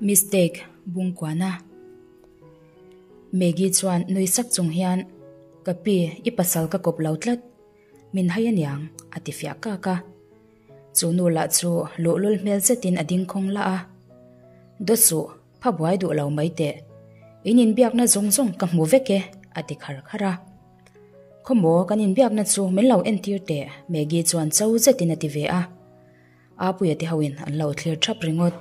Mistake Bungkuana. Maggie chuan nui sak chung hian, Ka pi, i pasal ka kawp lo tlat. Min hai aniang, a ti fiah kak a. Chu nu lah chu luhlul hmel zetin a ding khawng lah a. Dawt suh, pha buai duh lo mai teh. In inbiakna zawng zawng ka hmu vek e, a ti khar khar a. Khawmaw, kan inbiakna chu min lo entir teh, Maggie chuan cho zetin a ti ve a. Apuia te hoin an lo thlir thap ringawt.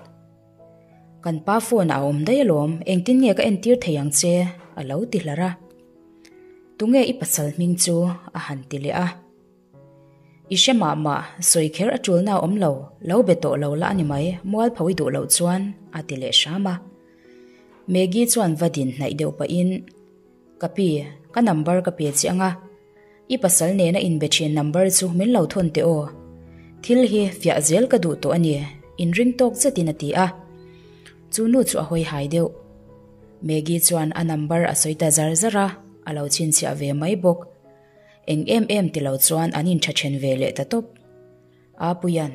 Kan pa phone ah a awm daih alawm, engtin nge ka entir thei ang che? a lo ti hlar a. Tunge i pasal hming chu? a han ti leh a. I hre mah mah, sawi kher a tulna a awm lo, lo be tawh lo la a ni mai, mualpho i duh loh chuan, a ti leh hram a. Maggie chuan va din hnaih deuh pahin, Ka pi, ka number ka pe che ang a, i pasal nena inbe thin number chu min lo thawn teh aw. Thil hi fiah zel ka duh tawh a ni, inring tawk zetin a ti a. Chu nu chu a hawi hai deuh. Maggie chuan a number a sawi ta zar zar a, a lo chhinchhiah ve mai bawk. Eng em em ti lo chuan an intha then ve leh ta tawp. Apuian,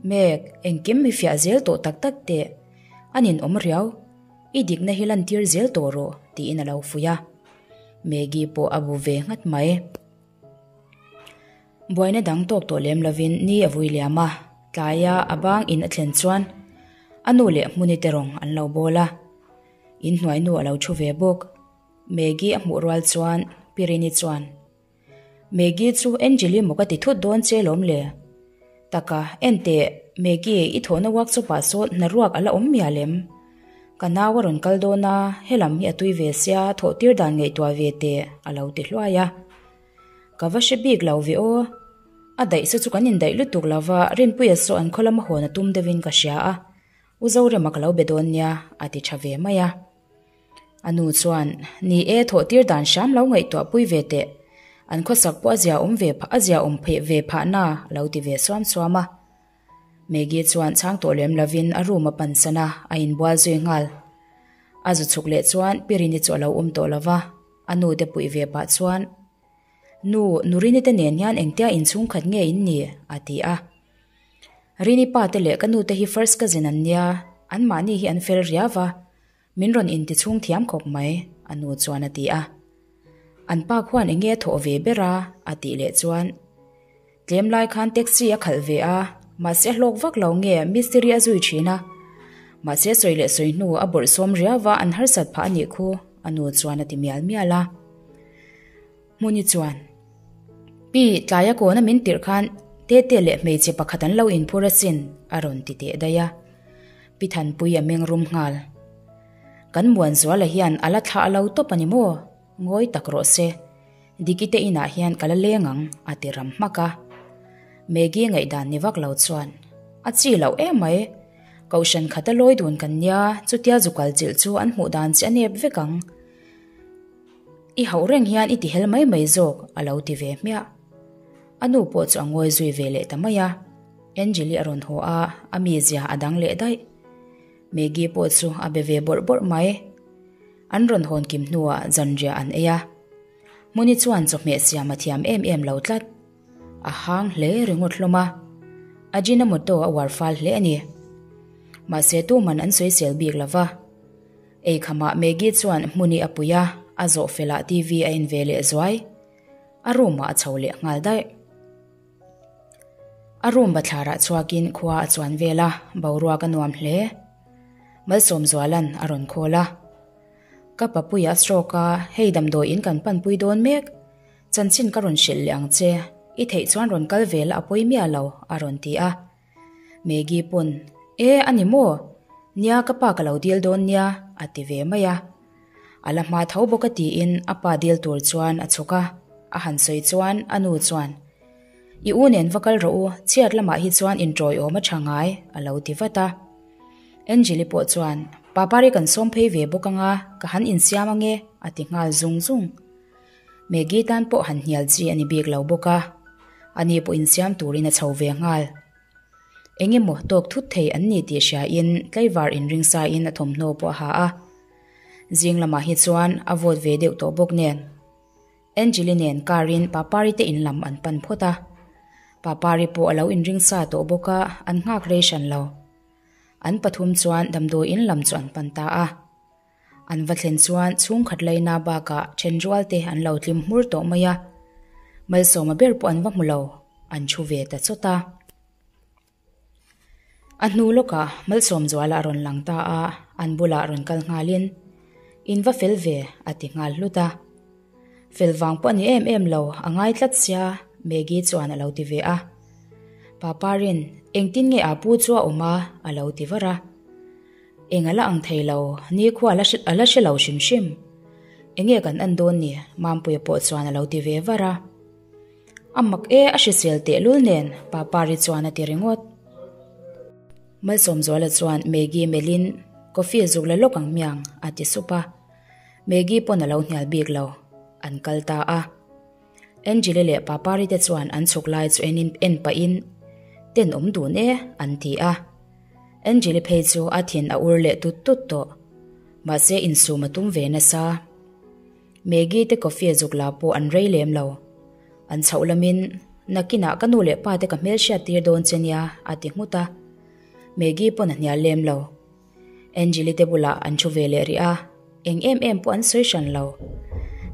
Meg, engkim mi fiah zel tawh tak tak teh. A ninawm riau. I dikna hi lantir zel tawh rawh, tiin a lo fuih a. Maggie pawh a bu ve nghat mai. Buaina dang tawk tawh lem lovin ni a vui liam a, tlaia a bang in a thlen chuan a nu leh Hmuni te rawng an lo bawl a. Inhnuai nu a lo thu ve bawk. Maggie a hmuh rual chuan Pirini chuan, Maggie chu Angeli maw ka ti thut dawn che lawm le? Taka, en teh, Maggie, i thawhna workshop ah sawn hna ruak a la awm mial em? Ka nau a rawn kal dawn a, helam hi a tui ve sia, thawh tir dan ngaihtuah ve teh, a lo ti hluai a. Ka va hre bik lo ve aw. A daih saw chu kan indaih lutuk lo va, Rinpuia saw an khaw lama hawn a tum deuhin ka hria a, U Zorema ka lo be dawn nia, a ti tha ve mai a. A nu chuan, Ni e, thawh tir dan hram lo ngaihtuah pui ve teh. An khawsak pawh a zia awm ve a zia awm pheh ve phah na, a lo ti ve suam suam a. Maggie chuan chhang tawh lem lovin a room a pansan a, a inbual zui nghal. A zu chhuk leh chuan Pirini chu a lo awm tawh lo va, a nu te puih ve pah chuan, Nu, Nurini te nen hian engtia inchhungkhat nge in ni? a ti a. Rini pa te leh ka nu te hi first cousin an nia, anmahni hi an fel riau va, Min rawn inti chhung thiam khawp mai, a nu chuan a ti a. An pa khuan enge a thawh ve ber a? a tih leh chuan, Tlem lai khan taxi a khalh ve a, mahse a hlawk vak lo nge mistiri a zui thin a. Mahse sawi leh sawi hnu a bawlhsawm riau va an harsat phah a nih khu, a nu chuan a ti mial mial a. Hmuni chuan, Pi, tlaia kawna min tirh khan Tete leh hmeichhe pakhat an lo inphur asin, a rawn ti teh daih a. Pi Thanpui a meng rum nghal. Kan Muanzuala hian a la thlah lo tawp a ni maw? Ngawi tak rawh se. Diki te inah hian ka la leng ang, a ti ram hmak a. Maggie ngaihdan ni vak lo chuan, A chi loh em mai. Kohhran khata lawi dun kan nia, chutia zu kal chilh chu an hmuh dan chi a nep vek ang. I hauh reng hian i ti hel mai mai zawk, a lo ti ve hmiah. A nu pawh chu a ngawi zui ve leh ta mai a. Angeli a rawn haw a, a mizia a dang leh daih. Maggie pawh chu a be ve bawrh bawrh mai. An rawn hawn kim hnuah zanriah an ei a. Hmuni chuan chawhmeh siam a thiam em em lo tlat. A hang hle ringawt hlawm a. Ajinomoto a uar fal hle a ni. Mahse tuman an sawisel bik lo va. Eikhamah Maggie chuan Hmuni a pui a, a zawh felah TV a en ve leh zuai. A room ah a chho leh nghal daih. A room bathlarah chhuakin khua a chuan vel a, boruak a nuam hle. Malsawmzualan a rawn khawl a. Ka papuia a stroke a, hei damdawi in kan panpui dawn mek. Chanchin ka rawn hrilh leh ang che. I theih chuan rawn kal ve la a pawi miah lo, a rawn ti a. Maggie pawn, E, a ni maw? Nia, ka pa ka lo dil dawn nia, a ti ve mai a. A la hma tho bawk a tiin a pa dil tur chuan a chhuk a, a han sawi chuan a nu chuan, I u nen va kal rawh u, chhiat lamah hi chuan inṭawiawm a ṭha ngai, a lo ti vat a. Angeli pawh chuan, Papari kan sawm phei ve bawk anga, ka han insiam ange, a ti nghal zung zung. Maggie tan pawh han hnial chi a ni bik lo bawk a, ani pawh insiam turin a chho ve nghal. Eng emaw tawk thut thei an ni tih hriain tlaivar inring sain a thawmhnaw pawh a ha a. Zing lamah hi chuan a vawt ve deuh tawh bawk nen. Angeli nen car in Papari te in lam an pan phawt a. Papari pawh a lo inring sa tawh bawk a, an nghak rei hran lo. An pathum chuan damdawiin lam chu an pan ta a. An va thlen chuan chhungkhat laina bakah thenrual te an lo tlim hmur tawh mai a. Malsawma ber pawh an va hmu lo, an thu ve ta chawt a. A hnu lawkah Malsawmzuala a rawn lang ta a, an bulah rawn kal nghalin, In va fel ve, a ti nghal hlut a. Fel vang pawh a ni em em lo, a ngai tlat sia, Maggie chuan a lo ti ve a. Paparin, Engtin nge a pu chu a awm a? a lo ti var a. Eng a la ang thei lo, nikhua a la hre lo hrim hrim. Enge kan en dawn ni? Mampuia pawh chuan a lo ti ve var a. A mak e, a hrisel tehlul nen, Papari chuan a ti ringawt. Malsawmzuala chuan Maggie melhin, Coffee zuk la lawk ang miang, a ti sup a. Maggie pawn a lo hnial bik lo. An kal ta a. Angeli leh Papari te chuan an chhuk lai chu enin en pahin, Tenawm dun e, an ti a. Angeli phei chu a thin a ur leh tut tut tawh. Mahse insum a tum ve nasa. Maggie te coffee zuk la pawh an rei lem lo. An chhoh lamin, Nakinah ka nu leh pa te ka hmelhriat tir dawn che nia, a ti nghut a. Maggie pawn a hnial lem lo. Angeli te bulah an thu ve leh rih a, eng em em pawh an sawi hran lo.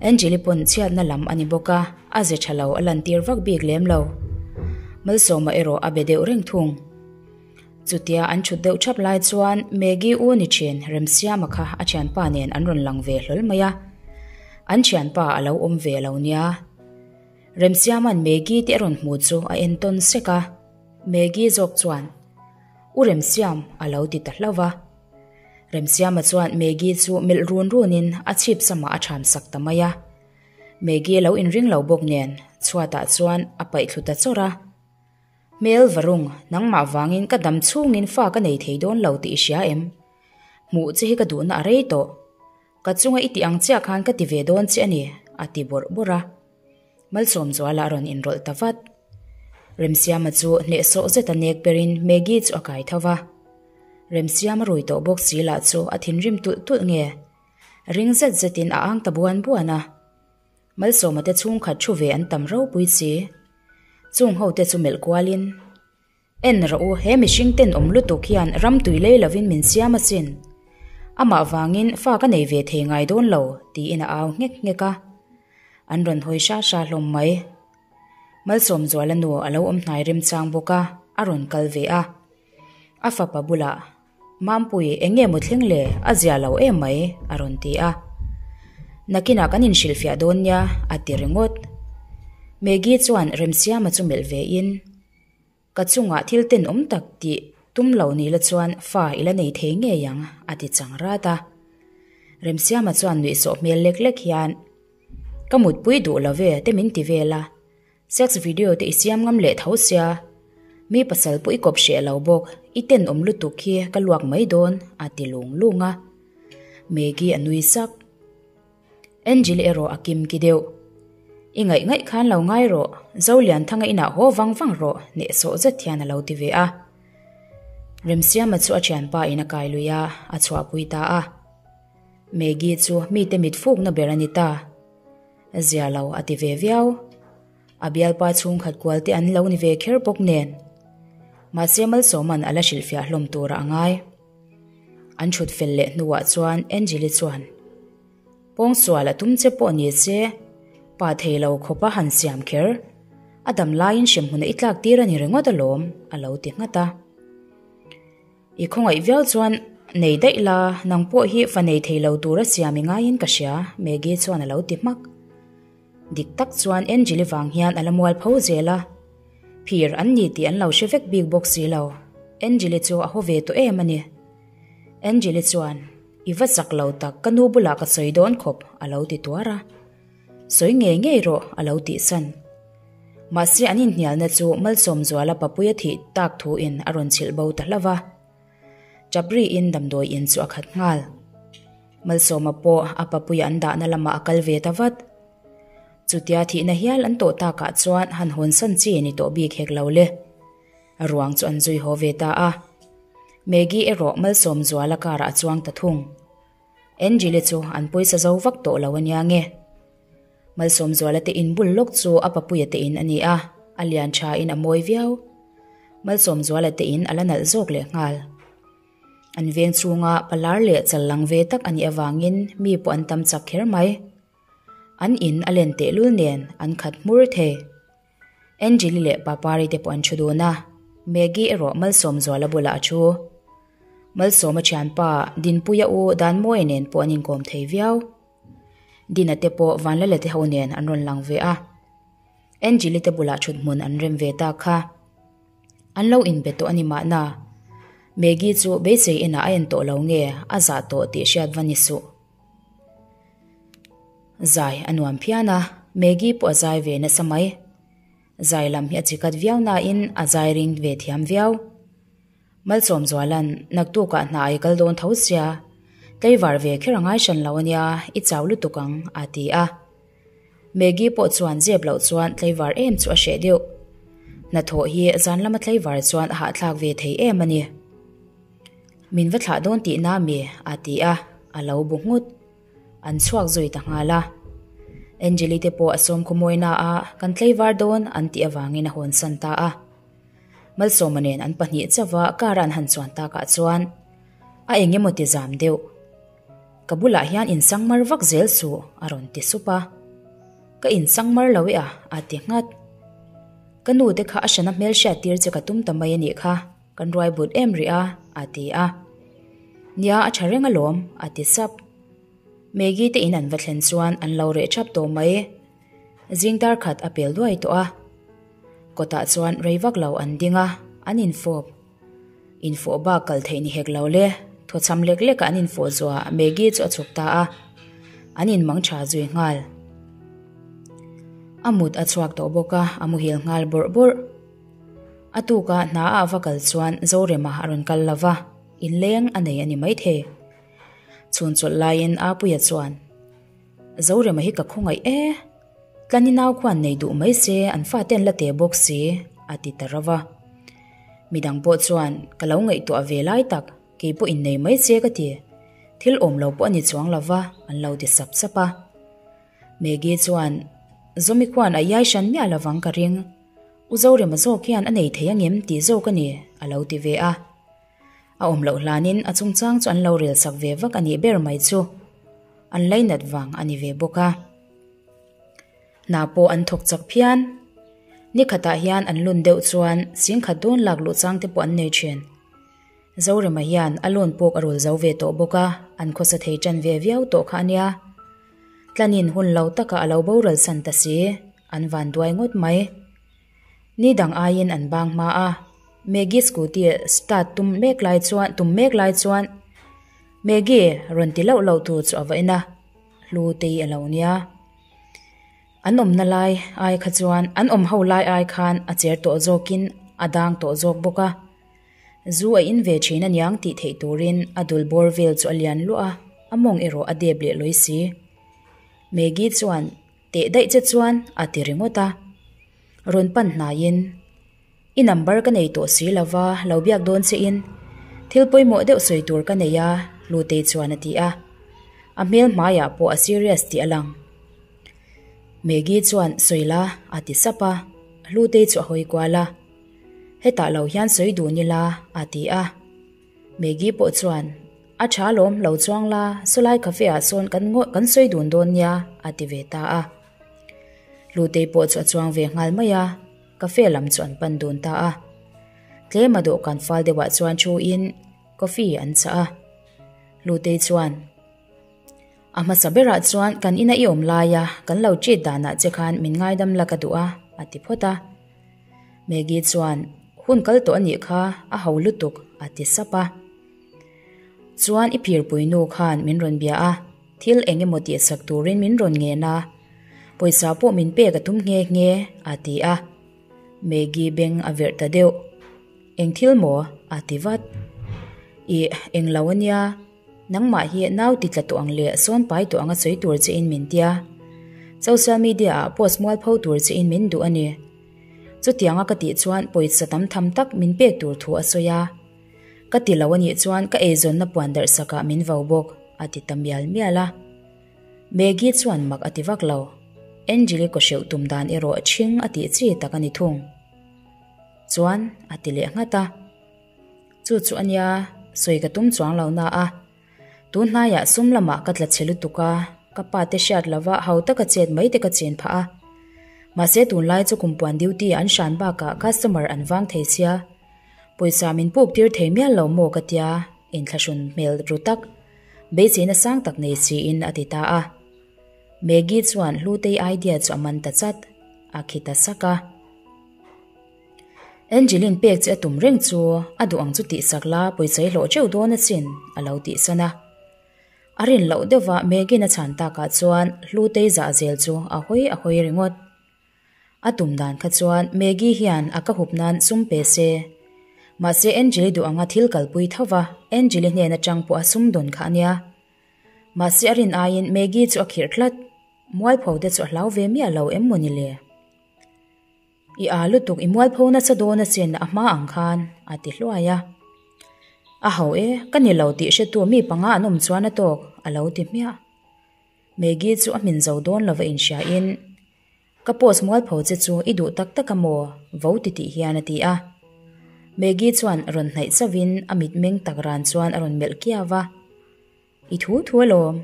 Angeli pawn chhiatna lam a ni bawk a, a ze tha lo a lantir vak bik lem lo. Malsawma erawh a be deuh reng thung. Chutia an thut deuh thap lai chuan Maggie u ni thin Remsiama kha a thianpa nen an rawn lang ve hlawl mai a. An thianpa a lo awm ve lo nia. Remsiama'n Maggie te a rawn hmu chu a entawn sek a. Maggie zawk chuan, U Remsiam a lo ti ta hlauh va. Remsiama chuan Maggie chu melh run runin a chhip samah a tham sak ta mai a. Maggie lo inring lo bawk nen chhuatah chuan a paih thlu ta chawrh a. Hmel varung, nangmah vangin ka dam chhungin fa ka nei thei dawn lo tih i hria em? Hmuh che hi ka duhna a rei tawh. Ka chunga i tih ang chiah khan ka ti ve dawn che a ni, a ti bawrh bawrh a. Malsawmzuala a rawn inrawlh ta vat. Remsiama chu hnehsawh zeta nek berin Maggie chu a kai tho va. Remsiama rui tawh bawk si lah chu a thinrim tulh tulh nge? Ring zet zetin a ang ta buan buan a. Malsawma te chhungkhat thu ve an tam ropui si. Chung ho te chu melh kualin, En rawh u, he mihring tenawm lutuk hian ram tui lei lovin min siam asin. Amah vangin fa ka nei ve thei ngai dawn lo, tiin a au nghek nghek a. An rawn hawi hra hra hlawm mai. Malsawmzuala nu a lo awm hnai remchang bawk a, a rawn kal ve a. A fapa bulah Mampui, eng nge maw thleng le? A zia lo em mai, a rawn ti a. Nakinah kan inhrilhfiah dawn nia, a ti ringawt. Maggie chuan Remsiama chu melh vein, Ka chungah thil tenawm tak tih tum lo ni la chuan fa i la nei thei ngei ang, a ti chang rat a. Remsiama chuan nuihsawh hmel lek lek hian, Ka mutpui duh lo ve te min ti vel a. Sex video te i siam ngam leh tho sia, mi pasal pawh i kawp hreh lo bawk, i tenawm lutuk hi ka luak mai dawn a ti lung lung a. Maggie a nui sak. Angel erawh a kim ki deuh. I ngaih ngaih khan lo ngai rawh, Zolianthanga inah haw vang vang rawh hnehsawh zet hian a lo ti ve a. Remsiama chu a thianpa in a kai lui a, a chhuahpui ta a. Maggie chu mite mit fukna ber a ni ta. Zia lo a ti ve viau. A bialpa chhungkhat kual te an lo ni ve kher bawk nen. Mahse Malsawman a la hrilhfiah hlawm tura a ngai. An thut fel leh hnuah chuan Angeli chuan, Pawngsual a tum che pawh ni se, pa thei lo khawpa han siam kher. A dam laiin hremhmun a i tlak tir a ni ringawt alawm, a lo ti nghat a. I khawngaih viau chuan nei daih la, nang pawh hi fa nei thei lo tura siam i ngaiin ka hria, Maggie chuan a lo ti hmak. Dik tak chuan Angeli vang hian a la mual pho zel a, phir an ni tih an lo hre vek bik bawk si lo. Angeli chu a haw ve tawh em a ni. Angeli chuan, I va chak lo tak, ka nu bulah ka sawi dawn khawp, a lo ti tuar a. Sawi ngei ngei rawh, a lo tihsan. Mahse an inhnialna chu Malsawmzuala Papuia thih tak thuin a rawn chhilh bo ta hlauh va. Chapriin damdawi in chu a khat nghal. Malsawma pawh a Papuia an dahna lamah a kal ve ta vat. Chutia thihna hial an tawh takah chuan han hawnsan chi ni tawh bik hek lo le. Ruang chu an zui haw ve ta a. Maggie erawh Malsawmzuala karah a chuang ta thung. Angel-i chu an pawisa zo vak tawh lo ania nge. Malsawmzuala te in bul lawk chu a papuia te in a ni a, a lian tha in a mawi viau. Malsawmzuala te in a la nalh zawk leh nghal. An veng chhunga palar leh chal lang ve tak a nih avangin mi pawh an tam chak kher mai. An in a len tehlul nen an khat hmur thei. Angeli leh Papari te pawh an thu dun a, Maggie erawh Malsawmzuala bulah a thu. Malsawma thianpa Dinpuia u Danmawia nen pawh an inkawm thei viau. Dina te pawh Vanlala te ho nen an rawn lang ve a. Angeli te bulah thuthmun an rem ve ta kha. An lo inbe tawh a ni mahna. Maggie chu beisei inah a en tawh lo nge a zah tawh tih hriat va ni suh. Zai a nuam phian a, Maggie pawh a zai ve nasa mai. Zai lam hi a chikat viau nain a zai ring ve thiam viau. Malsawmzuala'n naktukah hna ai kal dawn tho sia, tlaivar ve kher a ngai hran lo a nia, i chau lutuk ang, a ti a. Maggie pawh chuan zep loh chuan tlaivar em chu a hreh deuh. Hnathawh hi zan lama tlaivar chuan a hahthlak ve thei em a ni. Min va thlah dawn tihna mi? a ti a, a lo bu nghut. An chhuak zui ta nghal a. Angeli te pawh a sawmkhawmawina a kan tlaivar dawn an tih avangin a hawnsan ta a. Malsawma nen an pahnih chauha car a an han chuan takah chuan a eng emaw ti zam deuh. Ka bulah hian insangmar vak zel suh a rawn ti sup a. Ka insangmar lo e a a ti nghat. Ka nu te kha a hrana hmelhriat tir che ka tum ta mai a nih kha, kan ruai but em rih a a ti a. Nia a tha reng alawm a ti sap. Maggie te in an va thlen chuan an lo reh thap tawh mai. Zing dar khat a pel duai tawh a. Kawtah chuan rei vak lo an ding a, an infawp. Infawh bak kal theih ni hek lo le, thawchham lek lek ah an infawh zuah Maggie chu a chhuk ta a, an inmang tha zui nghal. A mut a chhuak tawh bawk a, a muhil nghal bawrh bawrh. A tuka hna ah va kal chuan Zorema a rawn kal lo va, inleng a nei a ni maithei. Chhun chawlh laiin Apuia chuan, Zorema hi ka khawngaih e. Tlani nau khuan nei duh mai se an fate an la te bawk si, a ti ta rauh a. Midang pawh chuan ka lo ngaihtuah ve lai tak, kei pawh innei mai che ka ti. Thil awm lo pawh a ni chuang lo va, an lo ti sap sap a. Maggie chuan, Zawmi khuan a iai hran miah lovang ka ring. U Zorema zawk hian a nei thei angem tih zawk a ni, a lo ti ve a. A awm loh hlanin a chungchang chu an lo rel sak ve vak a nih ber mai chu. An lainat vang a ni ve bawk a. Hna pawh an thawk chak phian. Ni khatah hian an lun deuh chuan singkhat dawn lak luh chang te pawh an nei thin. Zorema hian a loan pawk a rul zo ve tawh bawk a, an khawsa thei tan ve viau tawh kha a nia. Tlanin hun lo takah a lo boral san ta si, an van duai ngawt mai. Ni dang aiin an bang hma a, Maggie scooty start tum mek lai chuan tum mek lai chuan Maggie rawn ti loh loh tu chu a va en a. Hlutei a lo nia. An awmna lai ai kha chuan an awm ho lai ai khan a cher tawh zawkin a dang tawh zawk bawk a. Zu a in ve thin aniang tih theih turin a dul bawr vel chu a lian luah a, a mawng erawh a dep leh lawi si. Maggie chuan teh daih che chuan a ti ringawt a. Rawn pan hnaiin. I number ka nei tawh si lo va, lo biak dawn che in thil pawimawh deuh sawi tur ka nei a, Hlutei chuan a ti a. A hmel hmaiah pawh a serious tih a lang. Maggie chuan sawi la a ti sap a, Hlutei chu a hawi kual a. Hetah lo hian sawi dun ila a ti a. Maggie pawh chuan a tha alawm lo chuang la, sawlai cafe ah sawn kan kan sawi dun dawn nia a ti ve ta a. Hlutei pawh chu a chuang ve nghal mai a. Cafe lam chu an pan dun ta a. Tlema dawhkan fal deuhah chuan thuin coffee an chah a. Hlutei chuan, A hmasa berah chuan kan ina i awm laia kan lo treat danah che khan min ngaidam la ka duh a, a ti phawt a. Maggie chuan, Hun kal tawh a nih kha, a ho lutuk, a ti sap a. Chuan i phirpui nu khan min rawn bia a. Thil eng emaw tihsak turin min rawn ngen a, pawisa pawh min pek a tum nghe nghe, a ti a. Maggie beng a verh ta deuh. Eng thil maw? a ti vat. Ih, eng lo a nia, nangmah hi nau ti tla tawh ang leh sawn pai tawh anga sawi tur che in min tia. Social media ah post mualpho tur che in min duh a ni. Chutianga ka tih chuan pawisa tam tham tak min pek tur thu a sawi a. Ka ti lo a nih chuan ka eizawnna puan darh sakah min vo bawk, a ti ta mial mial a. Maggie chuan mak a ti vak lo. Angeli kaw hreuh tum dan erawh ṭhing a tih chi tak a ni thung. Chuan a ti leh nghat a. Chu chu a nia. Sawi ka tum chuang lo na a, tun hnaiah sum lamah ka tla chhe lutuk a, ka pa te hriat lova ho taka chet mai te ka chen phah a. Mahse tunlai chu kumpuan duty an hran bakah customer an vang thei sia, pawisa min puk tir thei mial lo maw ka tia inthlahrun hmel ru tak, beiseina sang tak nei siin a ti ta a. Maggie chuan Hlutei idea chu a man ta chat, a khi ta sak a. Angeline pek che a tum reng chu a duh ang chu tihsak la pawisa i hlawh teuh dawn asin a lo tihsan a. A rin loh deuhva Megan a chhan takah chuan Hlutei zah zel chu a hawi a hawi ringawt. A tum dan kha chuan Maggie hian a ka hup nan sum pe se. Mahse Angeli duh anga thil kalpui tho va, Angeli hnen atang pawh a sum dawn kha a nia. Mahse a rin aiin Maggie chu a khirh tlat. Mualpho te chu a hlau ve miah lo em mawni le? I aa lutuk i mualpho nasa dawn asin a hma ang khan a ti hluai a. A ho e, ka ni lo tih hretu mi panga an awm chuan a tawk a lo ti hmiah. Maggie chu a hmin zo dawn lova inhriain Ka post mualpho che chu i duh tak tak a maw? vo ti tih hian a ti a. Maggie chuan rawn hnaih chauhin a mitmeng tak ran chuan a rawn melh kiau a. I thu thu alawm,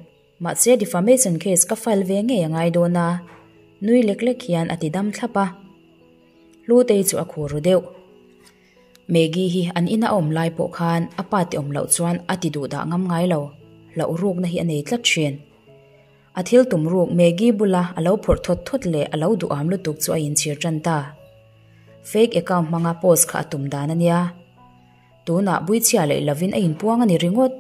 mahse defamation case ka file ve ngei a ngai dawn a, nui lek lek hian a ti dam thlap a. Hlutei chu a khur ru deuh. Maggie hi an ina a awm lai pawh khan a pa te awm loh chuan a ti duh dah ngam ngai lo, hlauh rukna hi a nei tlat thin. A thil tum ruk Maggie bula a lo phawrh thawt thawt leh a lo duham lutuk chu a inchhir tan ta. Fake account hmanga post kha a tum dan a nia. Tunah buichhia leh lovin a inpuang a ni ringawt.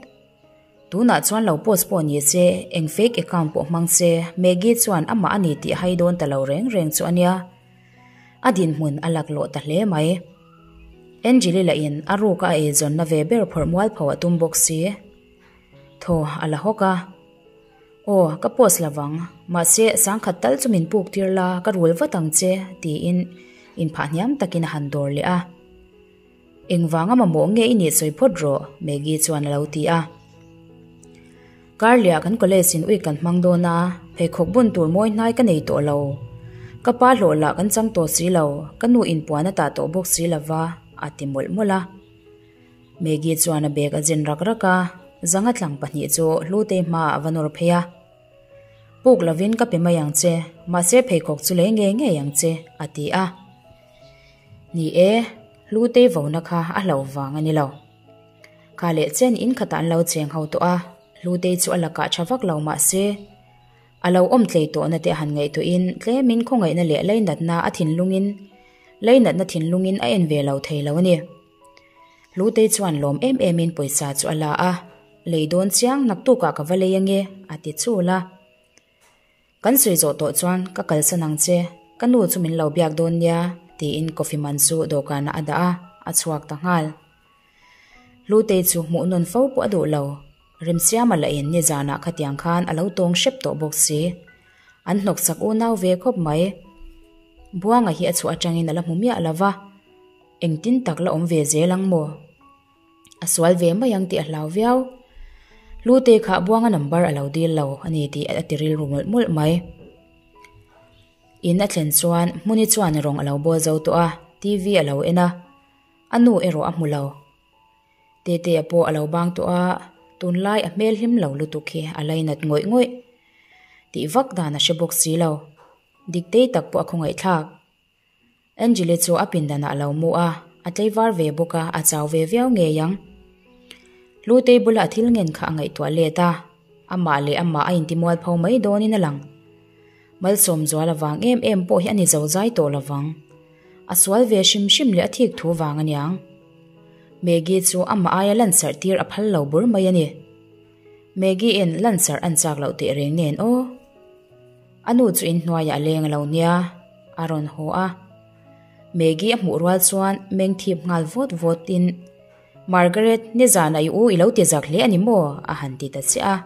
Tunah chuan lo post pawh ni se, eng fake account pawh hmang se, Maggie chuan amah a ni tih a hai dawn ta lo reng reng chu a nia. A dinhmun a laklawh ta hle mai. Angeli lahin a ruka a eizawnna ve ber phawrh mualpho a tum bawk si. Thaw a la hawk a. Aw, ka post lovang. Mahse, sangkhat tal chu min puk tir la, ka rul vat ang che, tiin inphah hniam takin a han dawr leh a. Engvanga mamawh nge i nih sawi phawt rawh, Maggie chuan a lo ti a. Karliah kan college in ui kan hmang dawn a, pheikhawk bun tur mawi hnai ka nei tawh lo. Ka pa hlawh lah kan chang tawh si lo, ka nu in puan a tah tawh bawk si lo va, a ti mawlh mawlh a. Maggie chuan a bag a zen rak rak a, zanga tlang pahnih chu Hlutei hmaah a va nawr phei a. Puk lovin ka pe mai ang che, mahse pheikhawk chu lei ngei ngei ang che, a ti a. Ni e, Hlutei vona kha a hlauh vang a ni lo. Kha leh chen in khatah an lo cheng ho tawh a, Hlutei chu a lakah tha vak lo mah se, a lo awm tlei tawhna te a han ngaihtuahin tlemin khawngaihna leh leinatna a thinlungin leinatna thinlungin a en ve lo thei lo a ni. Hlutei chuan lawm em emin pawisa chu a la a, Lei dawn chiang naktukah ka va lei ange, a ti chul a. Kan sawi zawh tawh chuan ka kalsan ang che, ka nu chu min lo biak dawn nia, tiin coffee man chu dawhkanah a dah a, a chhuak ta nghal. Hlutei chu hmuh nawn fo pawh a duh lo, Remsiama lahin nizanah khatiang khan a lo tawng hrep tawh bawk si. An hnawksak unau ve khawp mai. Buanga hi a chhuah atangin a la hmu miah lo va, engtin tak la awm ve zel ang maw? A sual ve mai ang tih a hlau viau. Hlute kha Buanga number a lo dil lo a ni tih a ti rilru mawlh mawlh mai. In a thlen chuan Hmuni chuan rawng a lo bawl zo tawh a, TV a lo en a, a nu erawh a hmu lo. Tetea pawh a lo bang tawh a, tunlai a hmel hlim lo lutuk hi a lainat ngawih ngawih. Tih vak dan a hre bawk si lo. Diktei tak pawh a khawngaihthlak. Angeli chu a pindanah a lo mu a, a tleivar ve bawk a, a chau ve viau ngei ang. Hlutei bula a thil ngen kha a ngaihtuah let a, amah leh amah a intimual pho mai dawnin a lang. Malsawmzual avang em em pawh hi a ni zozai tawh lovang. A sual ve hrim hrim leh a thik thu vang a niang. Maggie chu amah aia lansarh tir a phal lo bur mai a ni. Maggie in lansarh an chak loh teh reng nen aw. A nu chu inhnuaiah a leng a lo nia, a rawn haw a. Maggie a hmuh rual chuan meng thip nghal vawt vawtin, Margaret, nizana i u i lo ti zak hle a ni maw? a han ti ta chiah a.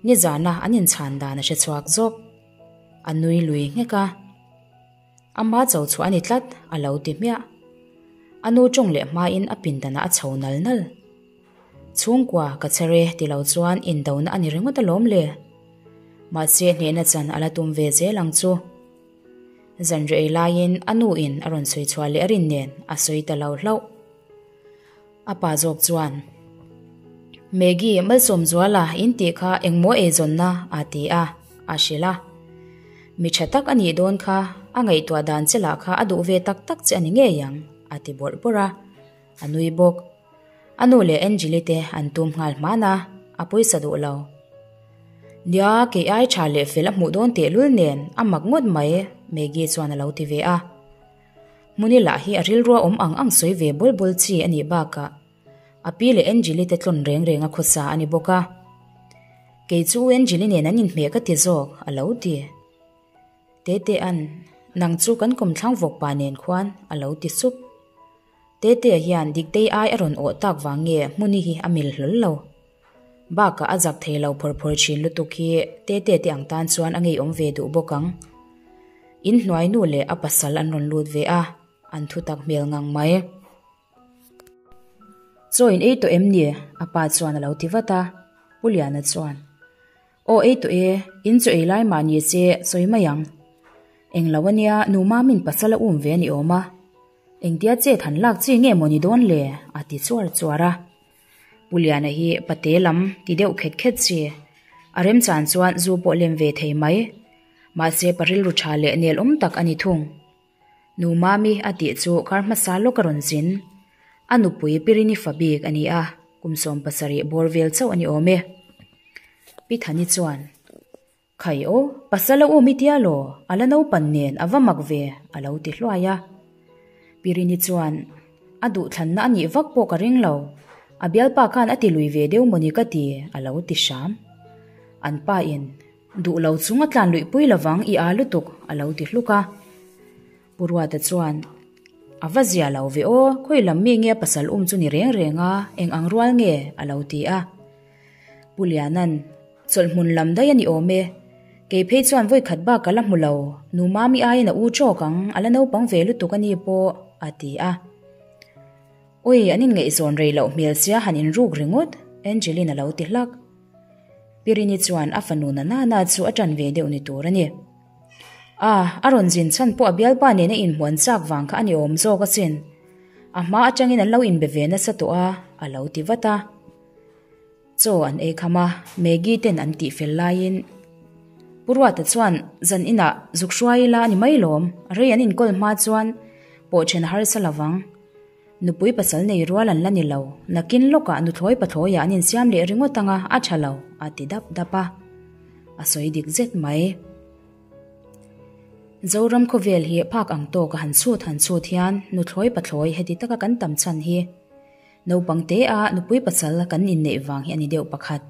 Nizana an inchhan dan a hre chhuak zawk. A nui lui nghek a. Ama cho chhuah a ni tlat, a lo ti hmiah. A nu tawng leh hmain a pindanah a chho nal nal. Chhungkua ka chher e ti lo chuan indona a ni ringawt alawm le. Mahse hnehna chan a la tum ve zel ang chu. Zanriah ei laiin a nu in a rawn sawi chhuah leh a rin nen a sawi ta lo hlauh. A pa zawk chuan. Maggie, Malsawmzuala in tih kha engmaw eizawnna a ti a, a hrilh a. Mi tha tak a nih dawn kha, a ngaihtuah dan che lah kha a duh ve tak tak che a ni ngei ang, a ti bawrh bawrh a. A nui bawk. A nu leh Angeli te an tum nghal hman a, a pawisa duh lo. Nia, kei ai tha leh fel a hmuh dawn tehlul nen a mak ngawt mai, Maggie chuan a lo ti ve a. Hmuni lah hi a rilrua awm ang ang sawi ve bawl bawl chi a nih bakah a pi leh Angeli te tlawn reng reng a khawsa a ni bawk a. Kei chu U Angeli nen an inhmeh ka ti zawk, a lo ti. Tetea'n, Nang chu kan kawmthlang vawkpa nen khuan, a lo ti sup. Tetea hian Diktei ai a rawn awh tak vang nge Hmuni hi a mil hlawl lo. Bakah a zak thei lo phawr phawr thin lutuk hi Tetea te ang tan chuan a ngeiawm ve duh bawk ang. In hnuai nu leh a pasal an rawn lut ve a, an thutak hmel ngang mai. Chaw in ei tawh em ni? A pa chuan a lo ti vat a. Pu Liana chuan, Aw ei tawh e, in chaw ei lai mah ni se sawi mai ang. Englo ania nu Mamin pasal a um ve a ni awm a. Engtia chet han lak chi nge maw ni dawn le? a ti chuar chuar a. Pu Liana hi pate lam ti deuh khet khet chi. A remchan chuan zu pawh lem ve thei mai. Mahse pa rilru tha leh nel awm tak a ni thung. Nu Mami a tih chu kar hmasa lawk a rawn zin. A nupui Pirini fa bik a ni a, kum 70 bawr vel chauh a ni awm e. Pi Thani chuan, Khai aw, pasal a um i tia law, a la naupan nen a va mak ve, a lo ti hluai a. Pirini chuan, A duhthlanna a nih vak pawh ka ring lo, a bialpa khan a ti lui ve deuh mawni ka ti, a lo ti hram. An pa in, Duh lo chung a tlan luihpui lovang i aa lutuk, a lo ti hluk a. Pu Ruata chuan, A va zia lo ve aw, khawi lam mi nge pasal um chu ni reng reng a, eng ang rual nge? a lo ti a. Pu Liana'n, Chawlhhmun lam daih a ni awm e. Kei phei chuan vawi khat bak ka la hmu lo, nu Mami aiin a u tawk ang, a la naupang ve lutuk a ni pawh, a ti a. Ui, an inngaihzawn rei loh hmel sia han inruk ringawt, Angeline a lo ti hlak. Pirini chuan a fanu na nana chu a ṭan ve deuh ni tur a ni. A, a rawn zin chhan pawh a bialpa nena inhmuan chak vang kha a ni awm zawk asin. A hma aṭangin an lo inbe ve nasa tawh a, a lo ti vat a. Chaw an ei kham a, Maggie ten an tih fel laiin Pu Ruata chuan zan inah zuk hruai ila a ni mai lawm, rei an inkawl hma chuan pawh ṭhen a harsa lovang. Nupui pasal nei rual an la ni lo, nakin lawkah nuthlawi pathlawiah an insiam leh ringawt anga a ṭha lo, a ti dap dap a. A sawi dik zet mai. Zoram khawvel hi phak ang tawk a han chhut han chhut hian nuthlawi pathlawi heti taka kan tam chhan hi Naupang te a nupui pasal kan inneih vang hi a ni deuh pakhat.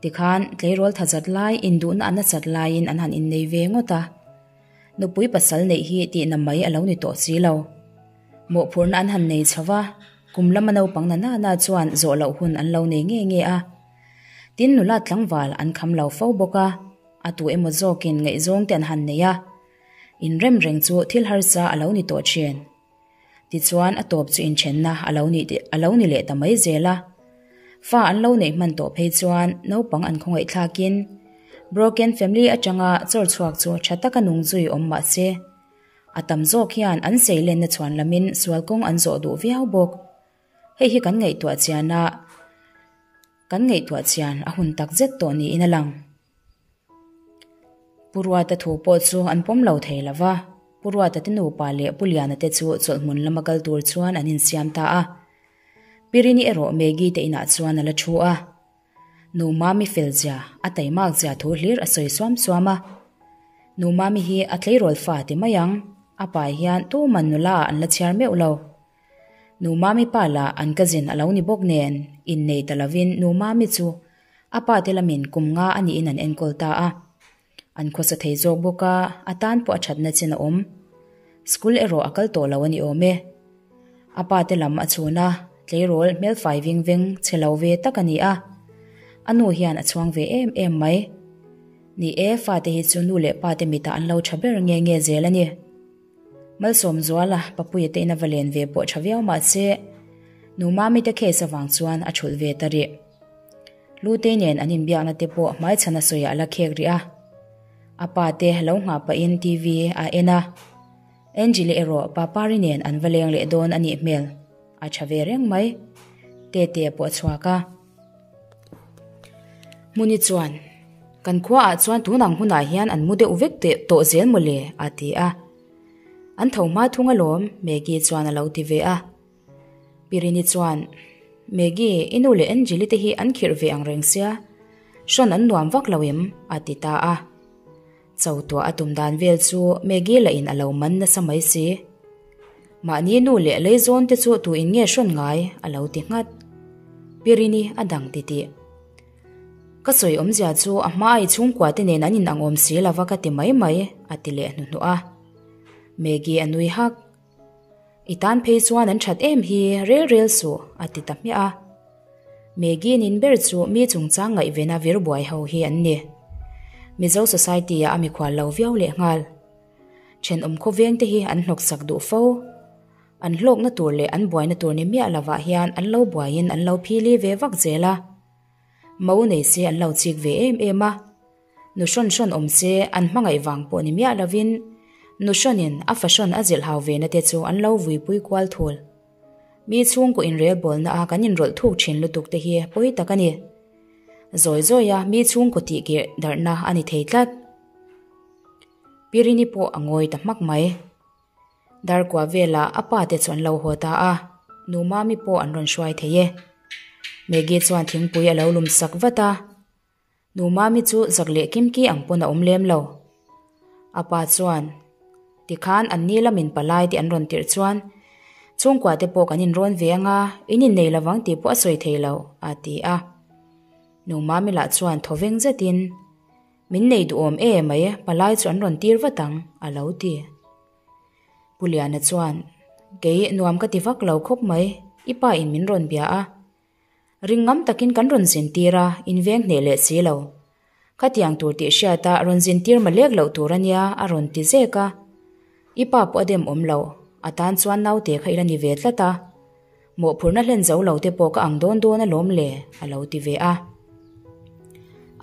Tikhan tleirawl thazat lai induhna a nasat laiin an han innei ve ngawt a. Nupui pasal neih hi tihna mai a lo ni tawh si lo. Mawhphurhna an han nei chho va, kum lama naupang na nana chuan zawh loh hun an lo nei nge nge a. Tin nula tlangval an kham lo fo bawk a, a tu emaw zawkin ngaihzawng te an han nei a. Inrem reng chu thil harsa a lo ni tawh thin. Tichuan a tawp chu inthenna a lo nih a lo ni leh ta mai zel a. Fa an lo neih hman tawh phei chuan naupang an khawngaih thlakin broken family atanga chawr chhuak chu tha taka nung zui awm mah se a tam zawk hian an seilenna chhuan lamin sual kawng an zawh duh viau bawk. Hei hi kan ngaihtuah chian a kan ngaihtuah chian a hun tak zet tawh niin a lang. Pu Ruata thu pawh chu an pawm lo thei lo va, Pu Ruata te nupa leh Pu Liana te chu chawlhhmun lama kal tur chuan an insiam ta a. Pi Rini erawh Maggie te inah chuan a la thu a. Nu Mami fel zia, a taimak zia thu hlir a sawi suam suam a. Nu Mami hi a tleirawl fa ti mai ang, a pa hian tuman nula ah an la chhiar meuh lo. Nu Mami pa lah an cousin a lo ni bawk nen, innei ta lovin Nu Mami chu A pa te lamin kum nga a niin an enkawl ta a. An khawsa thei zawk bawk a, a tan pawh a thatna chin a awm. School erawh a kal tawh lo a ni awm e. A pa te lam a chhun a, tleirawl hmelfai ving veng chhe lo ve tak a ni a. A nu hian a chhuang ve em em mai. Ni e, fate hi chu nu leh pa te mitah an lo tha ber nge nge zel a ni. Malsawmzuala, Papuia te ina va len ve pawh tha viau mah se, Nu Mami te case avang chuan a thulh ve ta rih. Lutei nen an inbiakna te pawh hmaichhan a sawiah a la khek rih a. A pa te lo nghah pahin TV a en a. Angeli erawh Papari nen an va leng leh dawn a nih hmel. A tha ve reng mai. Tete pawh a chhuak a. Hmuni chuan, Kan khuaah chuan tun ang hunah hian an mu deuh vek tawh zel mawle, a ti a. An tho hma thung alawm, Maggie chuan a lo ti ve a. Pirini chuan, Maggie, i nu leh Angeli te hi an khirh ve ang reng sia, hrawn an nuam vak lo em? a ti ta a. Cho tuah a tum dan vel chu Maggie lah in a lo man nasa mai si. Mahni nu leh lei zawn te chu tu in nge hrawn ngai? a lo ti nghat. Pirini a dang titih. Ka sawi awmzia chu a hma i chhungkua te nen an in ang awm si lova ka ti mai mai, a ti leh hnuhnawh a. Maggie a nui hak. I tan phei chuan an that em hi rel rel suh, a ti ta hmiah a. Maggie nin ber chu mi chungchang ngaihvena vir buai ho hi an ni. Mizo society ah a mikhual lo viau leh nghal. Thenawm khawveng te hi an hnawksak duh fo. An hlawkna tur leh an buaina tur ni miah lovah hian an lo buaiin an lo phili ve vak zel a. Mo nei se an lo chik ve em em a. Nu hrawn hrawn awm se an hmangaih vang pawh ni miah lovin nu hrawnin a fa hrawn a zilh hau ve na te chu an lo vuipui kual thul. Mi chhungkaw inrelbawlna a kan inrawlh thuk thin lutuk te hi pawi tak a ni. Zawi zawi a mi chhungkaw tih keh darhna a ni thei tlat. Pirini pawh a ngawi ta hmak mai. Darkua velah a pa te chu an lo haw ta a, nu Mami pawh an rawn hruai thei e. Maggie chuan thingpui a lo lum sak vat a, nu Mami chu zak leh kimki ang pawn a awm lem lo. A pa chuan, Tikhan an ni lamin palai tih an rawn tirh chuan chhungkua te pawh kan inrawn ve anga in innei lovang tih pawh a sawi thei lo, a ti a. Nu Mami lah chuan thawveng zetin, Min nei duhawm e mai, palai chu an rawn tir vat ang, a lo ti. Pu Liana chuan, Kei nuam ka ti vak lo khawp mai, i pa in min rawn bia a. Ring ngam takin kan rawn zin tir a, in veng hneh leh si lo. Khatiang tur tih hriat a, rawn zin tir malek loh tur a nia, a rawn ti zek a. I pa pawh a dem awm lo, a tan chuan naute kha i la ni ve tlat a. Mawhphurhna hlen zo lo te pawh ka ang dawn dawn alawm le, a lo ti ve a.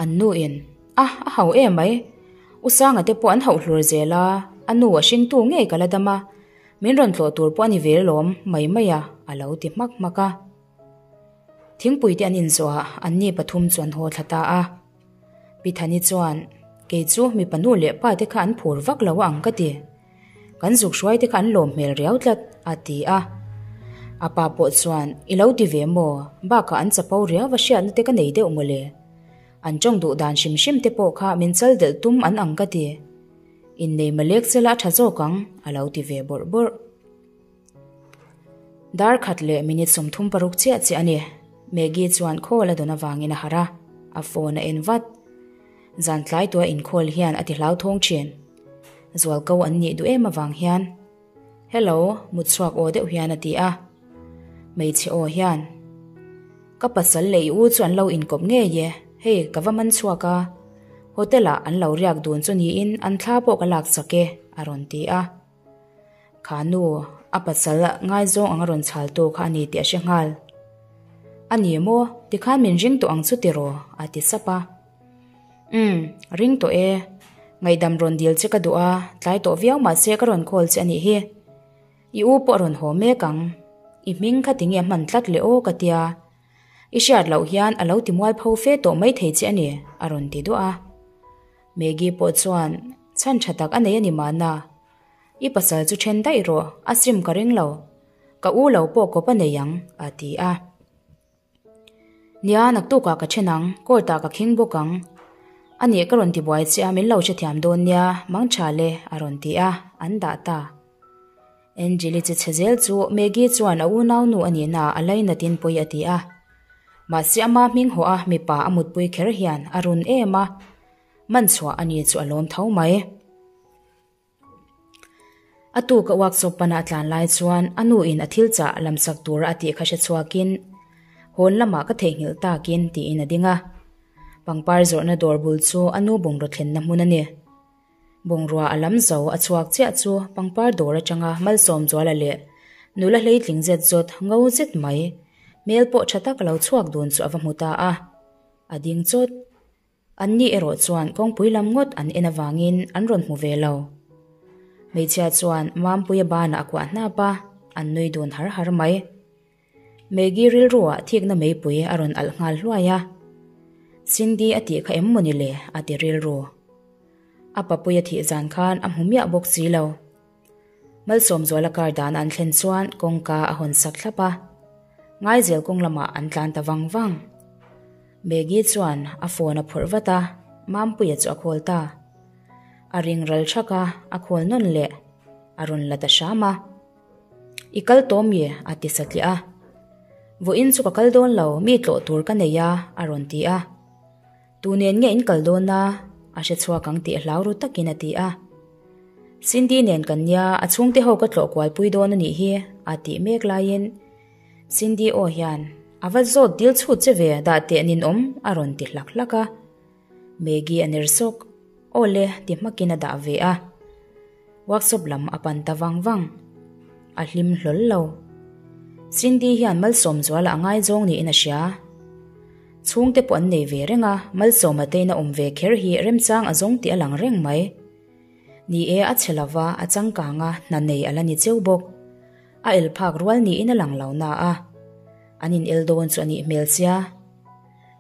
An nu in, A, a hau em mai. U Sanga te pawh an hauh hlur zel a, a nu a hringtu ngei ka la dam a, min rawn tlawh tur pawh a ni ve alawm mai mai a, a lo ti hmak hmak a. Thingpui te an inzawh a, anni pathum chu an haw thla ta a. Pi Thani chuan, Kei chu mipa nu leh pa te kha an phur vak lo ang ka ti. Kan zuk hruai te kha an lawm hmel riau tlat, a ti a. A pa pawh chuan, I lo ti ve maw? Bakah an chapo riau va hriatna te ka nei deuh mawle. An tawng duh dan hrim hrim te pawh kha min chal delh tum an ang ka ti. Innei malek sela a tha zawk ang, a lo ti ve bawrh bawrh. Dar khat leh minute 36 chiah chiah a ni. Maggie chuan call a dawn avangin a harh a, a phone a en vat. Zan tlai tua inkhawl hian a ti hlauthawng thin. Zualko an nih duh em avang hian, Hello, mutchhuak aw deuh hian a ti a. Hmeichhe aw hian, Ka pasal leh i u chu an lo inkawp ngei e, hei ka va man chhuak a. Hotel ah an lo riak dun chu niin an thla pawh ka laksak e, a rawn ti a. Kha nu, a pasal ngaizawng anga rawn chhal tu kha a ni tih a hre nghal. A ni maw, tikhan min ring tawh ang chu tiraw? a ti sap a. Umm, ring tawh e. Ngaihdam rawn dil che ka duh a, tlai tawh viau mahse ka rawn call che a nih hi. I u pawh a rawn haw mek ang. I hming kha tinge a hman tlat le aw ka tia. I hriat loh hian a lo ti mualpho fe tawh maithei che a ni, a rawn ti duah a. Maggie pawh chuan chhan tha tak a nei a ni mahna. I pasal chu then daih rawh, a sim ka ring lo. Ka u lo pawh kawp a nei ang, a ti a. Nia, naktukah ka then ang, court ah ka khing bawk ang. A nih ka rawn ti buai che a, min lo hrethiam dawn nia, mang tha le, a rawn ti a, an dah ta. Angeli che chhe zel chu Maggie chuan a unaunu a nihna ah a lainatin pawi a ti a. Mahse ama hming hawh a mipa a mutpui kher hian a run em a, man chhuah a ni chu a lawm tho mai. A tuk a workshop pana a tlan lai chuan a nu in a thil chah lam sak tura a tih kha hre chhuakin hawn lamah ka theihnghilh takin tiin a ding a. Pangpar zawrhna dawr bul chu a nu bungraw thlenna hmun a ni. Bungrua a lam zo a chhuak chiah chu pangpar dawr atanga Malsawmzuala leh nula hleitling zet zawt ngo zet mai hmel pawh tha tak lo chhuak dun chu a va hmu ta a. A ding chawt. Anni erawh chuan kawngpui lam ngawt an en avangin an rawn hmu ve lo. Hmeichhia chuan Mampuia banah a kuah hnap a, an nui dun har har mai. Maggie rilruah thikna meipui a rawn alh nghal hluai a. Cindy a tih kha em mawni le? a ti rilru. A papuia thih zan khan a hmu miah bawk si lo. Malsawmzuala car dan an thlen chuan kawngka a hawn sak thlap a. Ngaizel kawng lamah an tlan ta vang vang. Maggie chuan a phone a phawrh vat a, Mampuia chu a call ta. A ring ral thak a, a call nawn leh. A rawn la ta hram a. I kal tawh mi? a ti satliah a. Vawiin chu ka kal dawn lo, mi tlawh tur ka nei a, a rawn ti a. Tu nen nge in kal dawn a? A hre chhuak ang tih hlau ru takin a ti a. Cindy nen kan nia, a chhungte ho ka tlawh kual pui dawn a nih hi, a tih mek laiin Cindy aw hian, A va zawt dil chhut che ve, dah teh ninawm, a rawn ti hlak hlak a. Maggie a ner sawk, Aw le, ti hmakin a dah ve a. Workshop lam a pan ta vang vang. A hlim hlawl lo. Cindy hian Malsawmzuala a ngaizawng niin a hria. Chhungte pawh an nei ve reng a, Malsawma tein a awm ve kher hi remchang a zawng tih a lang reng mai. Ni e, a chhe lova, a changkang a, hna nei a la ni cheu bawk. A el phak rual niin a lang lo na a. An in el dawn chu a nih hmel sia.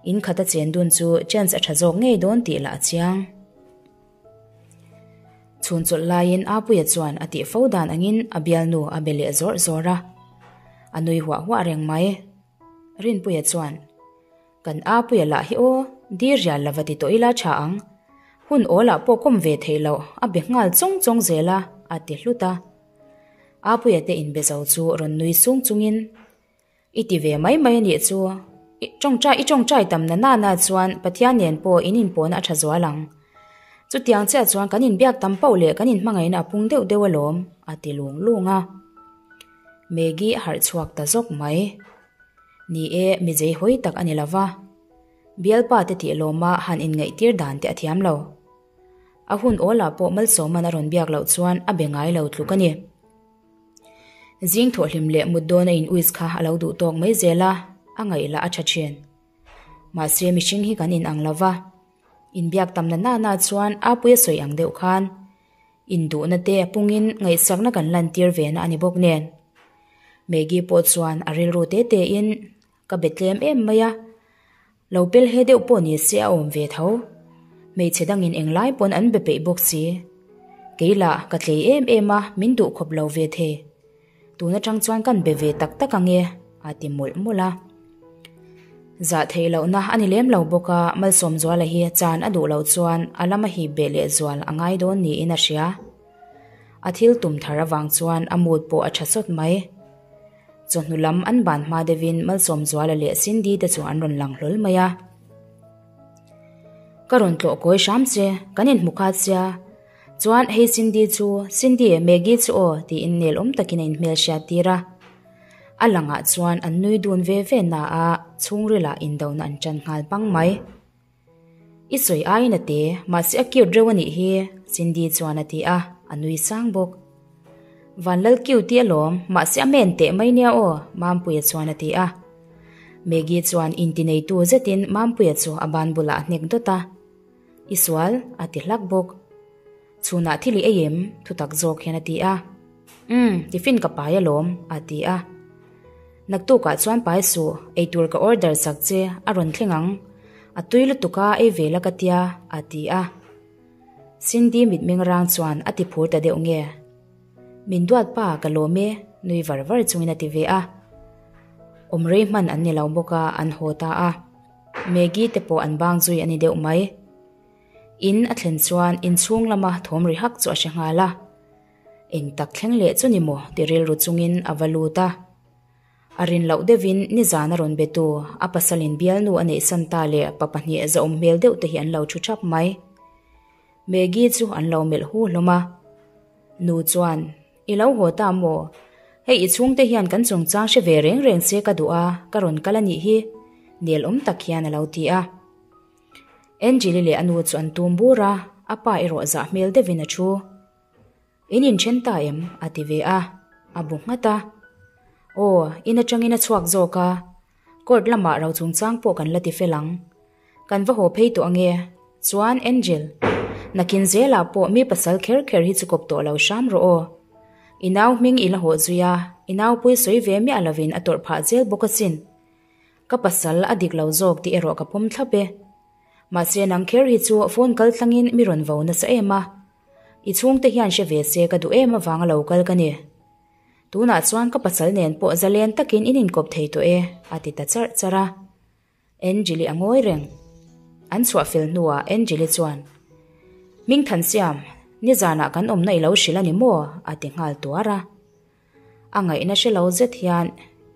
In khat a chen dun chu chance a tha zawk ngei dawn tih lah a chiang. Chhun chawlh laiin Apuia chuan a tih fo dan angin a bialnu a be leh zawr zawr a. A nui huah huah reng mai. Rinpuia chuan, Kan Apuia lah hi aw, dir rial lova ti tawh ila tha ang. Hun awlah pawh kawm ve theih loh, a be nghal chawng chawng zel a, a ti hlut a. Apuia te inbe zo chu rawn nui sung chungin, I ti ve mai mai a nih chu. I tawngtai i tawngtai tam na nana chuan Pathian nen pawh in inpawhna a tha zual ang. Chutiang chiah chuan kan inbiak tam pauh leh kan inhmangaihna a pung deuh deuh alawm, a ti lung lung a. Maggie a harh chhuak ta zawk mai. Ni e, mi zei hawi tak a ni lo va. Bialpa te tih lawma han inngaihtir dan te a thiam lo. A hun awlah pawh Malsawman a rawn biak loh chuan a be ngai lo tluk a ni. Zing thawhhlim leh mut dawn a in uis kha a lo duh tawk mai zel a, a ngaih lah a tha thin. Mahse mihring hi kan in ang lo va, inbiak tam na nana chuan Apuia sawi ang deuh khan induhna te a pungin ngaihsakna kan lantir ve na a ni bawk nen. Maggie pawh chuan a rilru te te in Ka be tlem em mai a, lo pel he deuh pawh ni se a awm ve tho. Hmeichhe dangin englai pawn an be peih bawk si. Kei lah ka tlei em em a, min duh khawp lo ve thei. Tun atang chuan kan be ve tak tak ang e, a ti mawlh mawlh a. Zah theih lohna a ni lem lo bawk a, Malsawmzuala hi chan a duh loh chuan a lama hip beh leh zual a ngai dawn niin a hria. A thil tum thar avang chuan a mood pawh a tha sawt mai. Chawhnu lam an ban hma deuhin Malsawmzuala leh Cindy te chu an rawn lang hlawl mai a. Ka rawn tlawh kawi hram che, kan inhmu khat sia. Chuan hei Cindy chu, Cindy, Maggie chu aw tiin nel awm takin a inhmel hriat tir a. A langah chuan an nui dun ve ve na a, chhungrilah indona an tan nghal pang mai. I sawi aiin a te, mahse a cute reuh a nih hi, Cindy chuan a ti a, a nui sang bawk. Vanlal cute i alawm, mahse a men teh mai nia aw, Mampuia chuan a ti a. Maggie chuan intineitu zetin Mampuia chu a ban bulah a hnek dawt a. I sual, a ti hlak bawk. Chhunah thil i ei em? Thutak zawk hian a ti a. Umm, tiffin ka pai alawm, a ti a. Naktukah chuan pai suh, eitur ka order sak che, a rawn thleng ang. A tui lutuk a, ei ve la ka tia, a ti a. Cindy mitmeng rang chuan a ti phur ta deuh nge? Min duat pa, ka lawm e, nui var var chungin a ti ve a. Awm rei hman an ni lo bawk a, an haw ta a. Maggie te pawh an bang zui a ni deuh mai. In a thlen chuan inchhung lama thawm ri hak chu a hre nghal a. Eng tak thleng leh chu ni maw ti rilru chungin a va lut a. A rin loh deuhin nizan a rawn be tu, a pasalin bialnu a neihsan ta leh pa pahnih zahawm hmel deuh te hi an lo thu thap mai. Maggie chu an lo melh hu hlawm a. Nu chuan, I lo haw ta maw? Hei i chhungte hian kan chungchang hre ve reng reng se ka duh a, ka rawn kal a nih hi, nel awm tak hian a lo ti a. Angeli leh a nu chu an tum bur a, a pa erawh zah hmel deuhin a thu. In inthen ta em? a ti ve a, a bu nghat a. Aw, in atangin a chhuak zawk a, court lamah ro chungchang pawh kan la ti fel ang. Kan va haw phei tawh ange. Chuan Angel, nakin zelah pawh mi pasal kher kher hi chu kawp tawh lo hram rawh aw. I nau hming i la haw zui a, i naupui sawi ve miah lovin a tawrh phah zel bawk asin. Ka pasal a dik lo zawk tih erawh ka pawm thlap e. Mahse nang kher hi chu phone kal tlangin mi rawn vo nasa em a. I chhungte hian hre ve se ka duh em avanga lo kal ka ni. Tunah chuan ka pasal nen pawh zalen takin in inkawp thei tawh e, a ti ta charh charh a. Angeli a ngawi reng. An chhuah fel hnuah Angeli chuan, Hmingthansiam, nizanah kan awmna i lo hrilh a ni maw? a ti nghal tuar a. A ngaihna hre lo zet hian,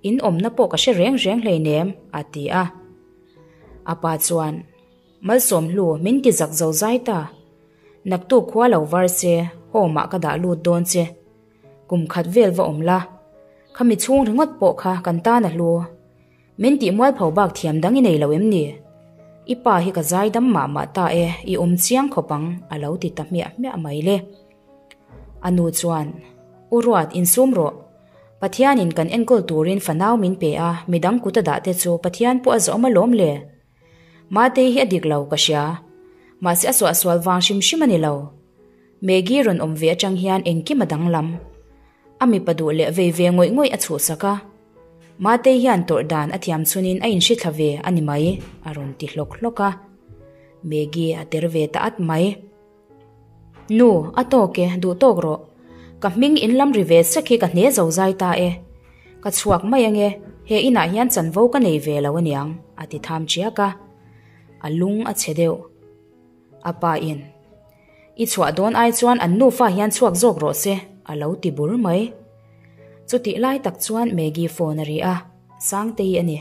In awmna pawh ka hre reng reng hleinem, a ti a. A pa chuan, Malsawmhlu, min ti zak zo zai ta. Naktuk khua lo var se, home ah ka dah lut dawn che. Kum khat vel va awm la. Khami chhung ringawt pawh kha kan tan a hlu. Min tih mualpho bak thiam dang i nei lo em ni? I pa hi ka zai dam mah mah ta e, i awm chiang khawp ang, a lo ti ta hmiah hmiah mai le. A nu chuan, U Ruat, insum rawh. Pathianin kan enkawl turin fanau min pe a, midang kut a dah te chu Pathian pawh a zawm alawm le. Matei hi a dik lo, ka hria. Mahse a suahsual vang hrim hrim a ni lo. Maggie rawn awm ve atang hian engkim a danglam. A mipa duh leh vei ve ngawih ngawih a chhuhsak a. Matei hian tawrh dan a thiam chhunin a inhri thla ve a ni mai, a rawn ti hlawk hlawk a. Maggie a ter ve ta at mai. Nu, a tawk e, duh tawk rawh. Ka hming in lam ri ve sek hi ka hne zo zai ta e. Ka chhuak mai ange, he inah hian chanvo ka nei ve lo aniang, a ti tham chiak a. A lung a chhe deuh. A pa in, I chhuah dawn ai chuan an nufa hian chhuak zawk rawh se, a lo ti bur mai. Chutih lai tak chuan Maggie phone a ri a, Sangtei a ni.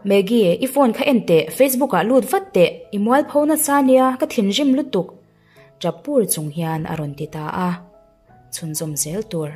Maggie, i phone kha en teh, Facebook ah lut vat teh, i mualpho nasa nia, ka thinrim lutuk, tap pur chung hian a rawn ti ta a. Chhunzawm zel tur.